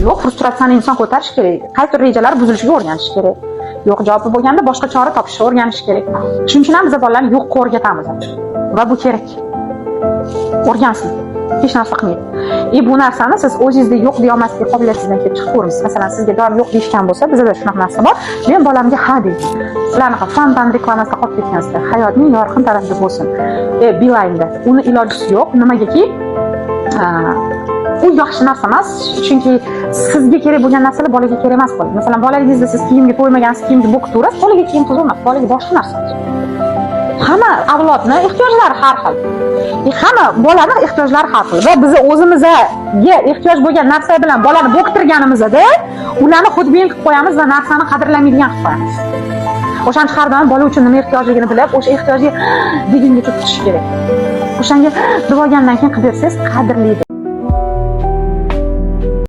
Yo'q, frustratsiyani inson ko'tarishi kerak. Qaysi rejalar buzilishiga o'rganish kerak. Yo'q javobi bo'lganda boshqa chora topishni o'rganish kerak. Shuning uchun ham biz bolalarni yo'qqa o'rgatamiz. Va bu kerak. O'rgansin. Hech narsa qilmaydi. И bu narsani siz o'zingizda yo'q deya olmaslik qobiliyatingizdan kelib chiqib ko'rasiz. Masalan, sizga doim yo'q deyishgan bo'lsa, bizada shunaqa narsa bor. Men bolamga ha deyman. Sizlar anaqa fontan reklamasida qolib ketgansizlar. Hayotning yorqin tarafida bo'lsin. Beeline'da. Uni ilojisi yo'q. Nimagaki? U yaxshi narsa emas, chunki sizga kerak bo'lgan narsalar bolaga kerak emas bo'ladi. Masalan, bolaligingizda siz kiyimga to'ymagansiz, kiyimga bo'kib, bolaga kiyim qiziq emas, bolaga boshqa narsa. Hamma avlodni ehtiyojlari har xil. Hamma bolani ehtiyojlari har xil va bizni o'zimizga ehtiyoj bo'lgan narsa bilan bolani bo'ktirganimizda ularni xudbin qilib qo'yamiz va narsani qadrlamaydigan qilib qo'yamiz. O'shaning uchun har doim bola uchun nima ehtiyojligini bilib, o'sha ehtiyojga degungacha kutish kerak. O'shanga deb olgandan keyin qilib bersangiz, qadrlaydi.